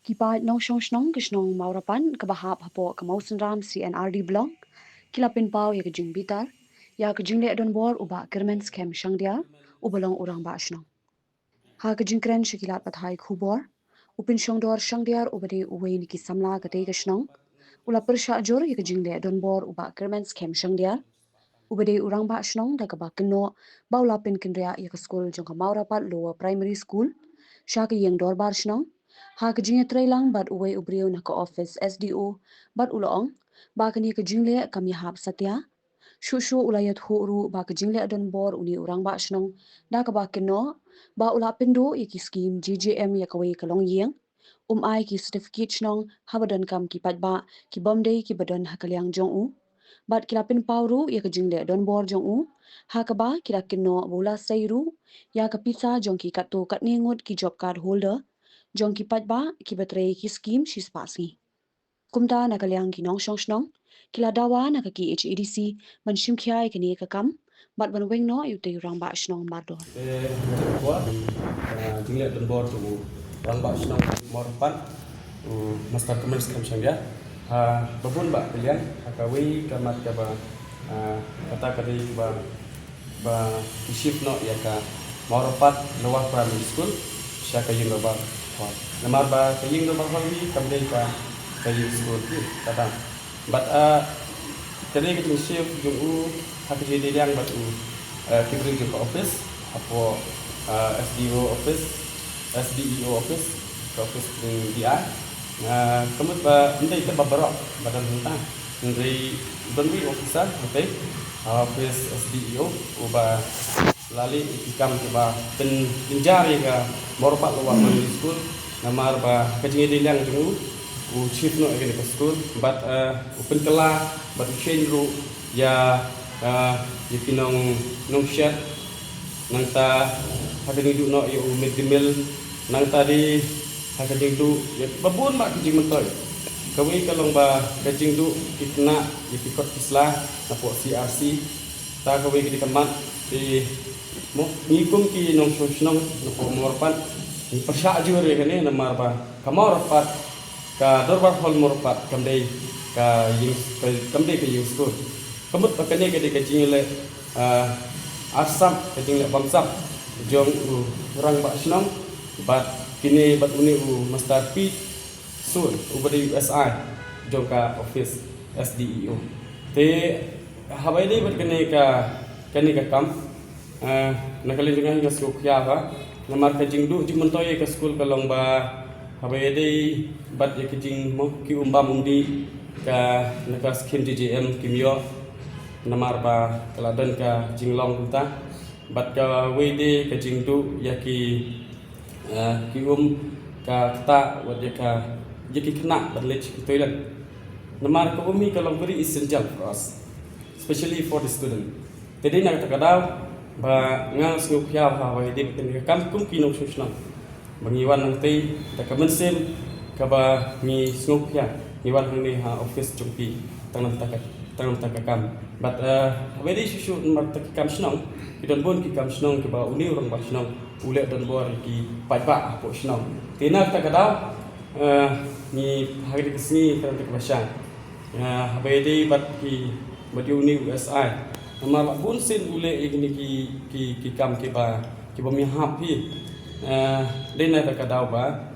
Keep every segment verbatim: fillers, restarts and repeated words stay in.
Ki paid nongshong shnong ka shnong Mawrapat kaba hap hapoh ka Mawsynram C and R D Block ki la pynpaw ïa ka jingbitar ïa ka jingleh donbor u Bah Kyrmen Skhem Shangdiar uba long u rangbah shnong. Ha ka jingkren sha ki lad pathai khubor, u Pynshongdor Shangdiar uba dei uwei na ki samla katei ka shnong u la pyrshah jur ïa ka jingleh donbor u Bah Kyrmen Skhem Shangdiar uba dei u rangbah shnong da kaba kynnoh ba u la pynkynriah ïa ka skul jong ka Mawrapat Lower Primary School sha ka ïing dorbar shnong. Ha ka jingïatreilang bad uwei u briew na ka office S D O bad u la ong ba kane ka jingleh kam ïahap satia. Shuh shuh u la ïathuh ruh ba ka jingleh donbor une u rangbah shnong da kaba kynnoh ba u la pynduh ïa ki skim G J M ïa kawei ka longïing, um ai ki certificate shnong haba donkam ki paidbah ki bym dei kiba don ha ka liang jong u. Bad ki la pynpaw ruh ïa ka jingleh donbor jong u ha kaba ki la kynnoh ba u la sei ruh ïa ka pisa jong ki katto katne ngut ki job card holder jong ki paidbah kiba trei ki skim shispah sngi. Kumta na ka liang ki nongshong shnong ki la dawa na ka K H A D C ban shim khia ïa kane ka kam bad ban weng noh ïa utei u rangbah shnong mardor. Te, ka jingleh donbor jong u rangbah shnong Mawrapat, u Master Kyrmen Skhem Shangdiar, ha ba bun bah ka liang, ha kawei ka mat kaba, ah, kata ka dei ba ba ki shift noh ïa ka Mawrapat Lower Primary School sha ka ïing dorbar hall. Namar ba ka ïing dorbar hall hi kam dei ka, ka ïing skul hi kata. Bad, ah, ka dei ka jingshift jong u ha ka jingdei liang bad u, eh, ki briew jong ka office hapoh, ah, S D O office, S D E O office, ka office jong D I. Ah, ka mut ba ym dei kaba baroh ba don hangta. Hynrei don uwei u officer hangtei ha office S D E O uba la leh ïa ki kam kiba pynjynjar ïa ka Mawrapat Lower Primary School. Namar ba ka jingïadei liang jong u, u shift noh ïa kane ka skul bad, eh, u pynkylla bad u change ruh ïa, eh, ïa ki nong, nongshet. Nangta ha ka jingduh noh ïa u mid day meal. Nangta dei ha ka jingduh ïa ba bun bah ki jingmyntoi. Kawei ka long ba ka jingduh ki khynnah ïa ki kot ki sla napoh C R C. Ta kawei ka dei ka mat, te mo, ngi kum ki nongshong shnong napoh Mawrapat ngi pyrshah jur ïa kane namar ba ka Mawrapat, ka dorbar hall Mawrapat kam dei ka ïing, ka, kam dei ka ïing skul. Ka mut ba kane ka dei ka jingleh, ah, arsap, ka jingleh bamsap jong u rangbah shnong bad kine bad une u Master P Sur uba dei u S I jong ka office S D E O. Te haba ïadei bad kane ka, kane ka kam, eh, na ka liang jong nga nga sngewkhia ba namar ka jingduh jingmyntoi ïa ka skul ka long ba haba ïadei bad ïa ka jing mo ki um bam um dih ka na ka skim G J M kim ïoh namar ba ka la don ka jinglong kumta. Bad kawei de ka jingduh ïa ki, eh, ki um ka ktah wat ïa ka, ïa ki khynnah ban leit sha ki toilet. Namar ka um hi ka long very essential for us, especially for the student. Te dei na kata ka daw ba nga sngewkhia ba haba ïadei bad kane ka kam kum ki nongshong shnong ba ngi wan nangtei da ka mynsiem kaba ngi sngewkhia, ngi wan hangne ha office jong phi tang namar ka, tang namar ka kam. Bad, eh, haba ïadei shuh shuh namar ki kam shnong, ki don bun ki kam shnong kiba une u rangbah shnong u leh donbor ïa ki paidbah hapoh shnong. Te na kata ka daw, eh, ngi ha kane ka sngi ka dei kaba shai, eh, haba ïadei bad ki, bad ïa une u S I. Namar ba bun sien u leh ïa kine ki, ki, ki kam kiba, kiba ym ïahap hi. Eh, dei na kata ka daw ba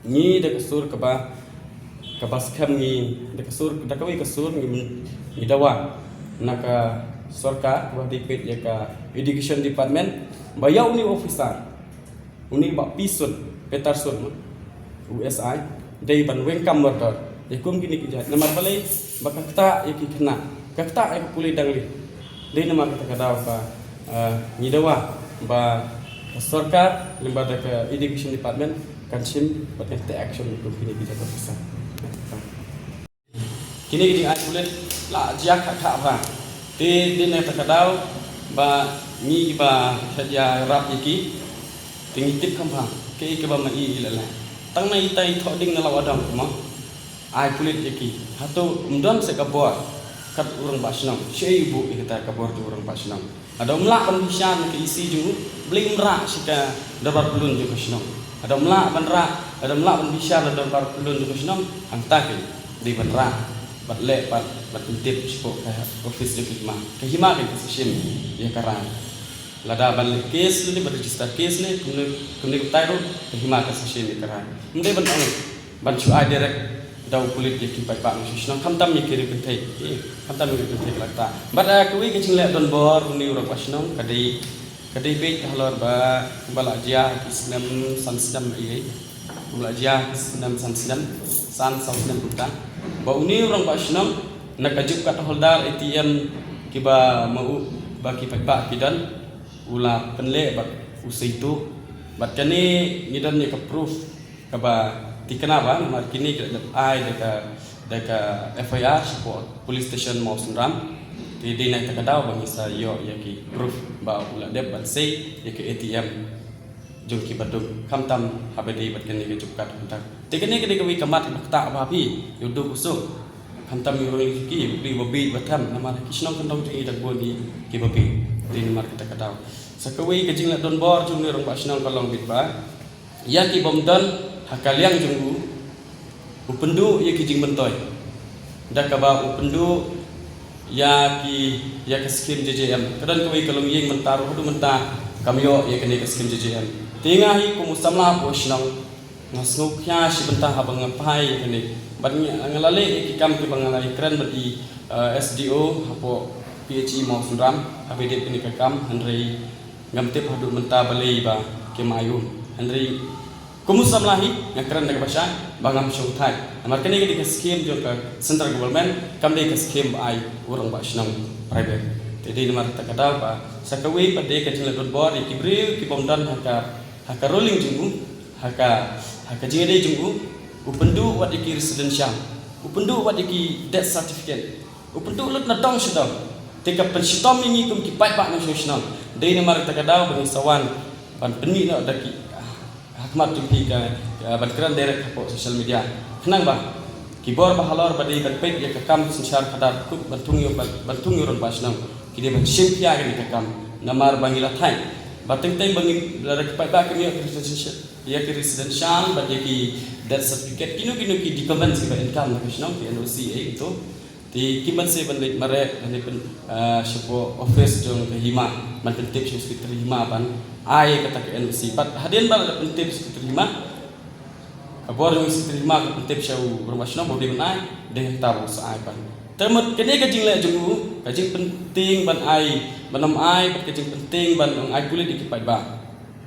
ngi da ka sur kaba, kaba skhem ngi da ka sur, da kawei ka sur ngi, ngi dawa na ka sorkar kaba dei peit ïa ka education department ba ïa une u officer, une Bah P Sun, Peter Sun, ma, u S I, dei ban weng kam mardor ïa kum kine ki jait. Namar balei? Ba ka ktah ïa ki khynnah, ka ktah ïa ka pule dang lieh. Dei namar kata ka daw ba, eh, ngi dawa ba ka sorkar lyngba da ka education department kan shim bad kan take action kum kine ki jait officer. Kine ki jingai pulit la jia kha kha ba te dei na kata ka daw ba ngi ba sha jia rap ïa ki te ngi tip kham ba ke ki ba ma i i la la tang na i tai thoh ding na la wa dang kuma. Ai pulit ïa ki. Hato um don se ka bor kat u rangbah shnong. Shi ai bu ïa kata ka bor jong u rangbah shnong. Hato um lah ban bishar na ka isi jong u, balei um rah shi ka dorbar pyllun jong ka shnong. Lada ym lah ban rah, lada ym lah ban bishar na ka dorbar pyllun jong ka shnong, hangta keiñ dei ban rah bad leh pat, bad pyntip shapoh ka office jong ka hima. Ka hima keiñ ka sa shim ïa ka rai. Lada ban leh case ne, ban register case ne, kumne, kumne kumtai ruh, ka hima ka sa shim ïa ka rai. Ym dei ban ong ban shu ai direct da u pulit ïa ki paidbah nongshong shnong, khamtam ïa ki riew kynthei. Eh, khamtam ïa ki riew kynthei ka la ktah. Bad, eh, kawei ka jingleh donbor une u rangbah shnong ka dei, ka dei beit halor ba, ba la jia ki snem san snem, eh, ba la jia ki snem san snem, san saw snem kumta, ba une u rangbah shnong na ka job card holder, A T M, kiba ma u, ba ki paidbah ki don, u la pynleh bad u sa ïoh. Bad kane ngi don ïa ka proof kaba thikna ba namar kine ki la dep ai da ka, da ka F I R shapoh Police Station Mawsynram. Te dei na kata ka daw ba ngi sa ïoh ïa ki proof ba u la dep ban sei ïa ka A T M jong kiba duk, khamtam haba dei bad kane ka job card holder. Te kane ka dei kawei ka mat ba ktah ba phi ïoh duk u suk. Khamtam ïoh rung ïa ki, ïa ki ba bieit ba them, namar ki shnong kyndong jong ngi dang bun ïa ki ba bieit. Dei namar kata ka daw. Sa kawei ka jingleh donbor jong une u rangbah shnong ka long beit ba ïa ki bym don ha ka liang jong u, u pynduh ïa ki jingmyntoi da kaba u pynduh ïa ki, ïa ka skim J J M. Ka don kawei ka longïing mynta ruh haduh mynta kam ïoh ïa kane ka skim J J M. Te nga hi kum u samla hapoh shnong, nga sngewkhia shi bynta haba nga phai ïa kane. Bad nga, nga la leh ïa ki kam kiba nga la ïakren bad i, eh, S D O hapoh P H E Mawsynram haba ïadei bad kane ka kam, hynrei ngam tip haduh mynta balei ba kim ai um. Hynrei kum u samla hi nga kren da kaba shai ba ngam shongthait. Namar kane ka dei ka skim jong ka central government, kam dei ka skim ba ai u rangbah shnong private. Te dei namar kata ka daw ba sa kawei pat dei ka jingleh donbor ïa ki briew ki bym don ha ka, ha ka ruling jong u, ha ka, ha ka jingïadei jong u, u pynduh wat ïa ki residential, u pynduh wat ïa ki death certificate, u pynduh lut na dong sha dong. Te ka pynshitom ïa ngi kum ki paidbah nongshong shnong. Dei namar kata ka daw ba ngi sa wan ban pynmih noh da ki, ha khmat jong phi ka, ka ban kren direct hapoh social media. Khnang ba ki bor ba halor ba dei ban peit ïa ka kam synshar khadar kut ban thung ïa u, ban, ban thung ïa u rangbah shnong, ki dei ban shim khia ïa kane ka kam. Namar ba ngi la thait ba teng teng ba ngi, lada ki paidbah kim ïoh ki residential, ïa ki residential bad ïa ki death certificate, kino kino ki documents kiba in kam na ka shnong, ki N O C, eh, ito. Te kim banse ban leit mareh lane pyn, ah, shapoh office jong ka hima ban pyntip sha u secretary hima ban ai kata ka N O C. Bad hadien ba la pyntip secretary hima, ka bor jong secretary hima ka pyntip sha u rangbah shnong ba u dei ban ai, dei hangta ba u sa ai pat. Te mut kane ka jingleh jong u, ka jingpynting ban ai, ban ym ai, bad ka jingpynting ban ym ai pulit ïa ki paidbah,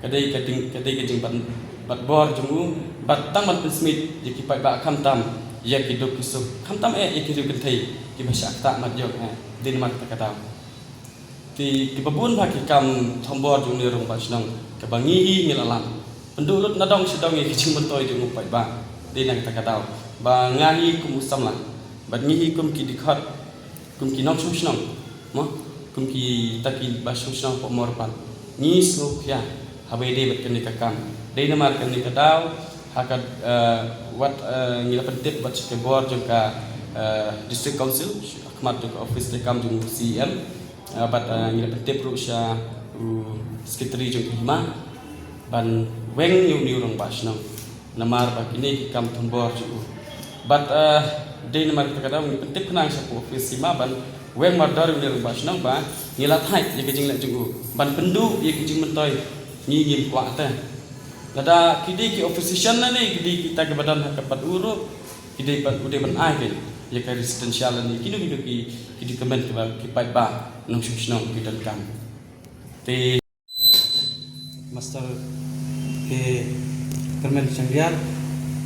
ka dei ka ding, ka dei ka jingbat, bat bor jong u, bad tang ban pynsmit ïa ki paidbah khamtam ïa ki duk ki suk, khamtam eh ïa ki riew kynthei kiba shah ktah mat ïoh eh, dei namar kata ka daw. Te kiba bun bha ki kam thombor jong une u rangbah shnong kaba ngi hi ngi la lam. Pynduh lut na dong sha dong ïa ki jingmyntoi jong u paidbah, dei na kata ka daw ba nga hi kum u samla bad ngi hi kum ki dkhot, kum ki nongshong shnong, mo, kum kita kiba shong shnong hapoh Mawryngkneng, ngi sngewkhia haba ïadei bad kane ka kam. Dei namar kane ka daw ha ka, eh, wat, eh, ngi la pyntip bad sha ka bor jong ka, eh, District Council, ha khmat jong ka office treikam jong u C E M, eh, bad, eh, ngi la pyntip ruh sha u secretary jong ka hima ban weng ïa une u rangbah shnong. Namar ba kine ki kam thombor jong u. Bad, eh, dei namar kata ka daw ngi pyntip khnang sha ka office hima ban weng mardor ïa une u rangbah shnong ba ngi la thait ïa ka jingleh jong u ban pynduh ïa ka jingmyntoi, ngi ngim kwah te. Lada ki dei ki opposition lane ki dei kita kiba don ha ka pat u ruh, ki dei ban, u dei ban ai keiñ ïa ka residential lane kino kino ki, ki document kiba ki paidbah nongshong shnong ki donkam. Te Master K. Kyrmen Shynriat,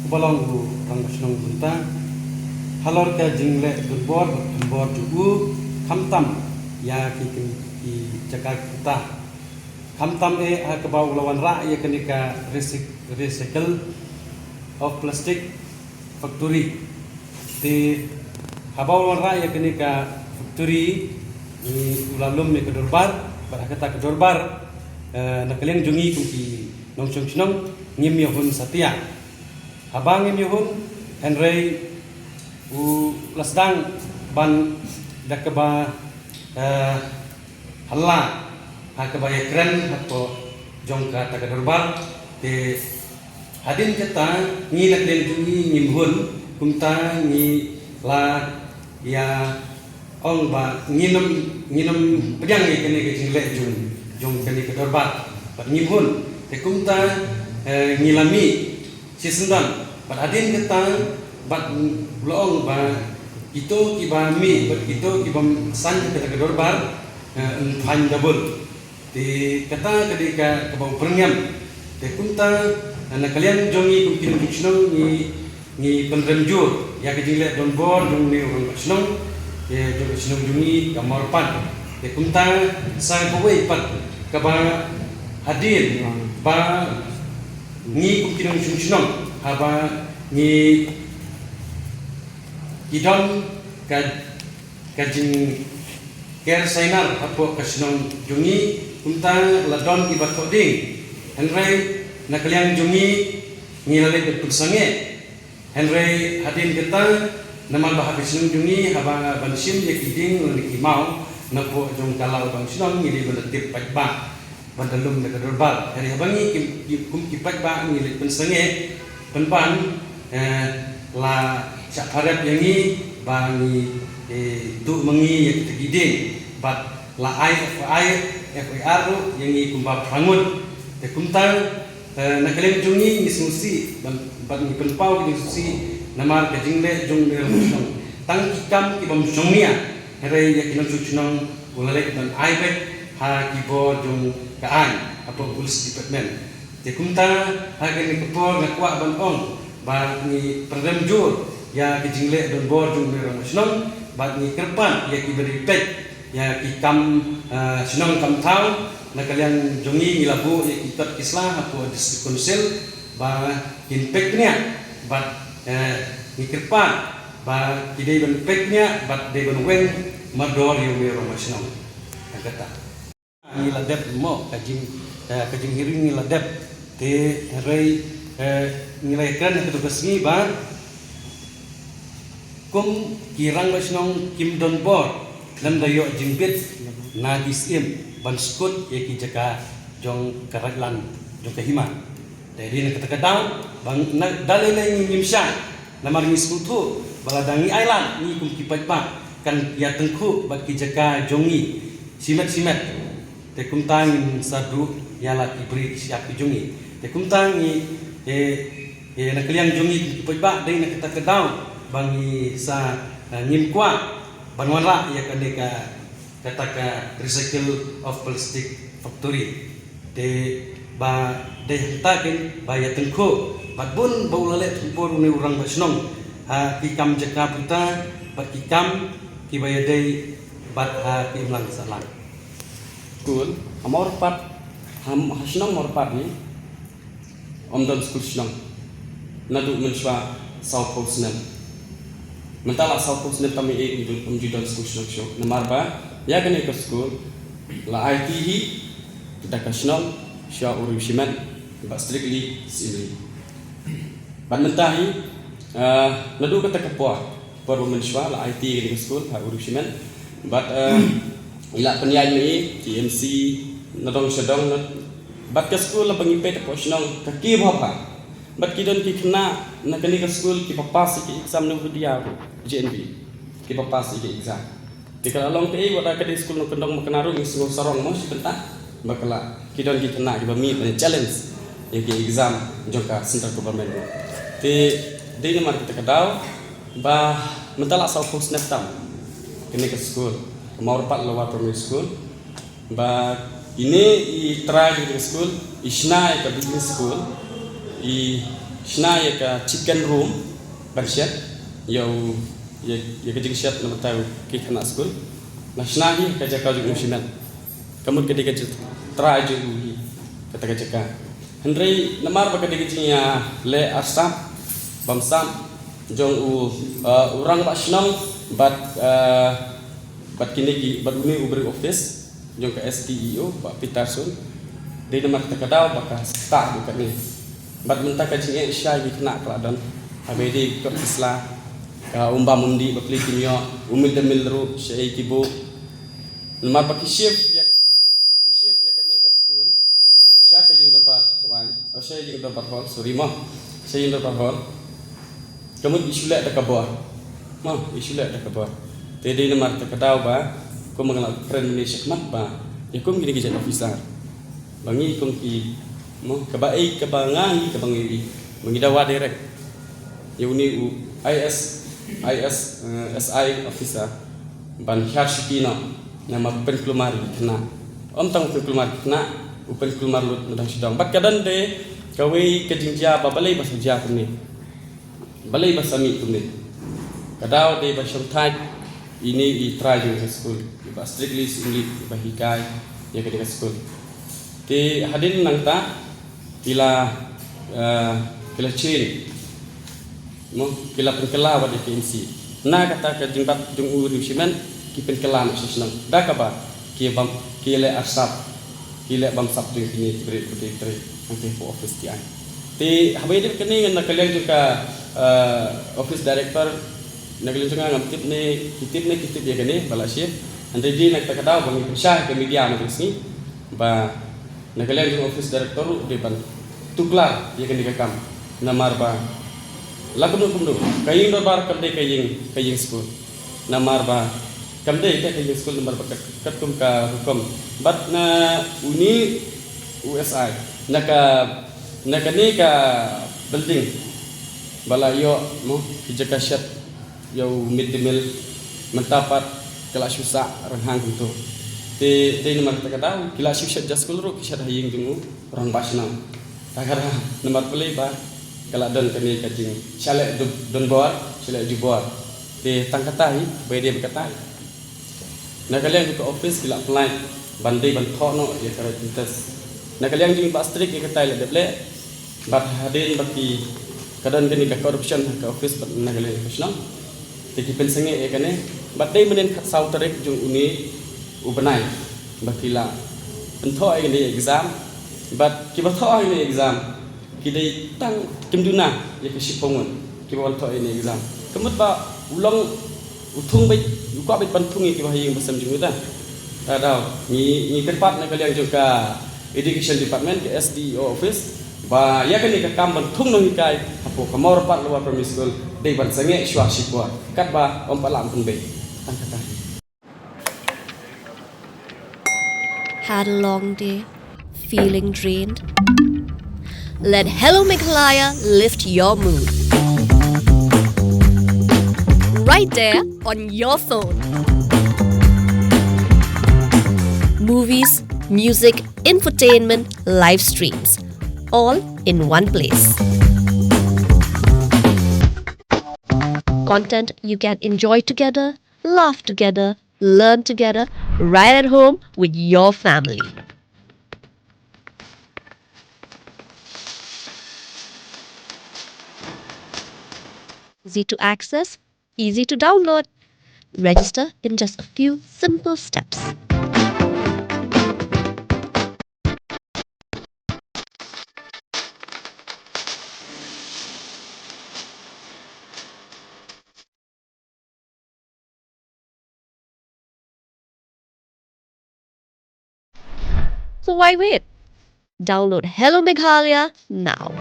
uba long u rangbah shnong mynta, halor ka jingleh donbor bad thombor jong u, khamtam ïa ki, ki, ki jaka ki kyrta, khamtam eh ha kaba u la wanrah ïa kane ka recy-, recycle of plastic factory. Te haba u la wanrah ïa kane ka factory, u la lum ïa ka dorbar, bad ha kata ka dorbar, eh, na ka liang jong ngi kum ki nongshong shnong ngim ïoh hun satia. Haba ngim ïoh hun, hynrei u la sdang ban da kaba, eh, halla ha kaba ïakren hapoh jong kata ka dorbar, te Hadien kata ngi na ka liang jong ngi ngim hun, kumta ngi la ïa ong ba ngin ym, ngin ym pdiang ïa kane ka jingleh jong, jong kane ka dorbar. Bad ngim hun, te kumta, eh, ngi la mih shisyndon. Bad hadien kata, bad la ong ba kito kiba mih, bad kito kiba san kata ka dorbar, eh, yn fine double. Te kata ka dei ka, kaba u pyrngem. Te kumta, eh, na ka liang jong ngi kum ki nongshong shnong ngi, ngi pynrem jur ïa ka jingleh donbor jong une u rangbah shnong, eh, jong ka shnong jong ngi ka Mawrapad. Te kumta sa kawei pat kaba hadien ba ngi kum ki nongshong shnong haba ngi, ki don ka, ka jingker sainar hapoh ka shnong jong ngi, kumta la don kiba thoh ding. Hynrei na ka liang jong ngi ngi la leit ban pynsangeh. Hynrei hadien kata, namar ba ha ka shnong jong ngi haba ban shim ïa ki dieng lane ki maw napoh jong ka lad bam shnong, ngi dei ban da tip paidbah ban da lum da ka dorbar. Hynrei haba ngi ki, ki, kum ki paidbah ngi leit pynsangeh, pynban, eh, la shah pharep ïa ngi ba ngi, eh, tuh ma ngi ïa kita ki dieng. Bad la ai F I R, F I R ruh ïa ngi kumba phra ngut. Te kumta, eh, na ka liang jong ngi ngi sngewsih bad, bad ngi pynpaw ka jingsngewsih namar ka jingleh jong une u rangbah shnong. Tang ki kam ki bym shongnia, hynrei ïa ki nongshong shnong u la leh ban ai beit ha ki bor jong ka aiñ hapoh Police Department. Te kumta ha kane ka por nga kwah ban ong ba ngi pynrem jur ïa ki jingleh donbor jong une u rangbah shnong bad ngi kyrpad ïa kiba dei peit ïa ki kam, eh, shnong kam thaw. Na ka liang jong ngi ngi la buh ïa ki kot ki sla hapoh District Council ba kin peit bniah bad, eh, ngi kyrpad ba ki dei ban peit bniah bad dei ban weng mardor ïa une u rangbah shnong. Tang kata. Ngi la dep mo ka jing, eh, ka jinghearing ngi la dep. Te hynrei, eh, ngi la ïakren ha katu ka sngi ba kum ki rangbah shnong kim don bor lymda ïoh jingbit na ki syiem ban skud ïa ki jaka jong ka raitlang jong ka hima. Te dei na kata ka daw ba na da lei lei ngi ngim shah, namar ngi sngewthuh ba lada ngi ailad ngi kum ki paidbah kan ïa tyngkhuh bad ki jaka jong ngi shimet shimet. Te kumta ngin sa duh ïa la ki bri ki shyiap ki jong ngi. Te kumta ngi, eh, eh, na ka liang jong ngi kum ki paidbah dei na kata ka daw ba ngi sa, eh, ngim kwah ban wanrah ïa kane ka kata ka recycle of plastic factory. Te ba dei hangta kin ba ïa tyngkhuh bad bun ba u la leh thymmai une u rangbah shnong ha ki kam jaka puta bad ki kam kiba ïadei bad ha ki imlang sahlang. School ha Mawrapad, ha, ha shnong Mawrapad ni ym don skul shnong naduh mynshuwa sawphew snem. Mynta la sawphew snem tam eh ym ju, ym ju don skul shnong shuh. Namar ba ïa kane ka skul la aiti hi da ka shnong sha u riewshimet ba strictly sha Imlei. Bad mynta hi, eh, naduh kata ka por, por ba mynshuwa la aiti ïa kane ka skul ha u riewshimet. Bad, eh, i la pynïaid ma i ki M C nadong shadong na, bad ka skul la ba ngi peit hapoh shnong ka kiew bha bha. Bad ki don ki khynnah na kane ka skul kiba pass ïa ki exam na Vidya ruh, J N V, kiba pass ïa ki exam. Te ka la long kaei, wat la ka dei skul nongkyndong ba kane ruh ngi sngew sarong mo shi bynta ba ka la, ki don ki khynnah kiba mih ban challenge ïa ki exam jong ka central government ruh. Te dei namar kata ka daw ba mynta la sawphew snem tam kane ka skul, ka Mawrapad Lower Primary School, ba ine i trai jong ka skul i shna ïa ka building school, i shna ïa ka chicken room ban shet ïa u, ïa, ïa ka jingshet na bynta ki khynnah skul. La shna hi ka jaka jong u shimet. Ka mut ka dei ka jing trai jong u hi kata ka jaka. Hynrei namar ba ka dei ka jingïaleh arsap bamsap jong u, uh, u rangbah shnong bad, uh, bad kine ki, bad une u briew office jong ka S D E O, Bah Peterson. Dei namar kata ka daw ba ka stad ïa kane. Bad mynta ka jingeh shai ki khynnah ka la don. Haba ïadei kot ki sla, ka um bam um dih, bapli kim ïoh, u mid day meal ruh shaei ki buh. Namar ba ki shift ïa, ki shift ïa kane ka skul sha ka ïing dorbar Thawaiñ. Sha ïing dorbar hall, sorry mo. Sha ïing dorbar hall. Ka mut i shu leh da ka bor. Mo, i shu leh da ka bor. Te dei namar kata ka daw ba, kumba nga la kren mynne shakhmat ba, ïa kum kine ki jait officer. Ba ngi kum ki, mo, kaba ei, kaba nga ngi, kaba ngi ei. Ba ngi dawa direct ïa une u I S, I S, eh, S I officer ban hiar shuki noh, namar u pynkulmar ïa ki khynnah. Ym tang u pynkulmar ïa ki khynnah, u pynkulmar lut na dang sha dong. Bad ka don de kawei ka jingjia ba balei ba sa jia kumne. Balei ba sa mih kumne. Ka daw de ba shongthait ine i trai jong ka skul, i Bah Strictly Syiemlieh, i ba hikai ïa kane ka skul. Te hadien nangta ki la, eh, ki la change. Mo, ki la pynkylla wat ïa ka M C. Na kata ka jingbat jong u riewshimet, ki pynkylla noh sha shnong. Da kaba ki bam, ki leh arsap, ki leh bamsap jong kine ki briew, ki briew, hangtei hapoh office T I. Te haba ïadei bad kane, na ka liang jong ka, eh, office director, na ka liang jong nga ngam tip ne ki tip, ne ki tip ïa kane ba la shift. Hynrei dei na kata ka daw ba ngi pynshai ha ka media mynta ka sngi ba na ka liang jong office director ruh dei ban tuklar ïa kane ka kam. Namar ba la kumno kumno, ka ïing dorbar kam dei ka ïing, ka ïing skul. Namar ba kam dei ka ïing skul, namar ba kat, katkum ka hukum. Bad na une u S I, na ka, na kane ka building ba la ïoh, mo, ki jaka shet ïa u mid-day meal, mynta pat ki la shu sah rynghang kumto. Te, te namar kata ka daw, ki la shu shet ja skul ruh, ki shet ha ïing jong u rangbah shnong. Ta ka daw, namar balei ba ka la don kane ka jing, shaleh du-, don bor, shaleh ju bor. Te tang kata hi, ba ïadei bad kata hi. Na ka liang jong ka office ki la apply ban dei ban thoh noh ïa ka written test. Na ka liang jong i Bah Strict ïa kata i la dep leh. Bad hadien ba ki, ka don kane ka corruption ha ka office bad na ka liang ka shnong. Te ki pynsangeh ïa kane. Bad dei mynnin khatsaw tarik jong une u bnai ba ki la pynthoh ïa kane exam. Bad kiba thoh ïa kane exam ki dei tang kim duna ïa ka shiphew ngut kiba wan thoh ïa kane exam. Ka mut ba u long u thung beit, u kwah beit ban thung ïa kiba ha ïing ba sem jong u. Ta daw ngi, ngi kyrpad na ka liang jong ka Education Department, ka S D E O office, ba ïa kane ka kam ban thung nonghikai hapoh ka Mawrapad Lower Primary School dei ban sangeh shuwa shipor katba ym pat lah ban pynbeit. Tang kata. Had a long day? Feeling drained? Let Hello Meghalaya lift your mood. Right there on your phone. Movies, music, infotainment, live streams, all in one place. Content you can enjoy together, laugh together, learn together, right at home with your family. Easy to access, easy to download. Register in just a few simple steps. So why wait? Download Hello Meghalaya now.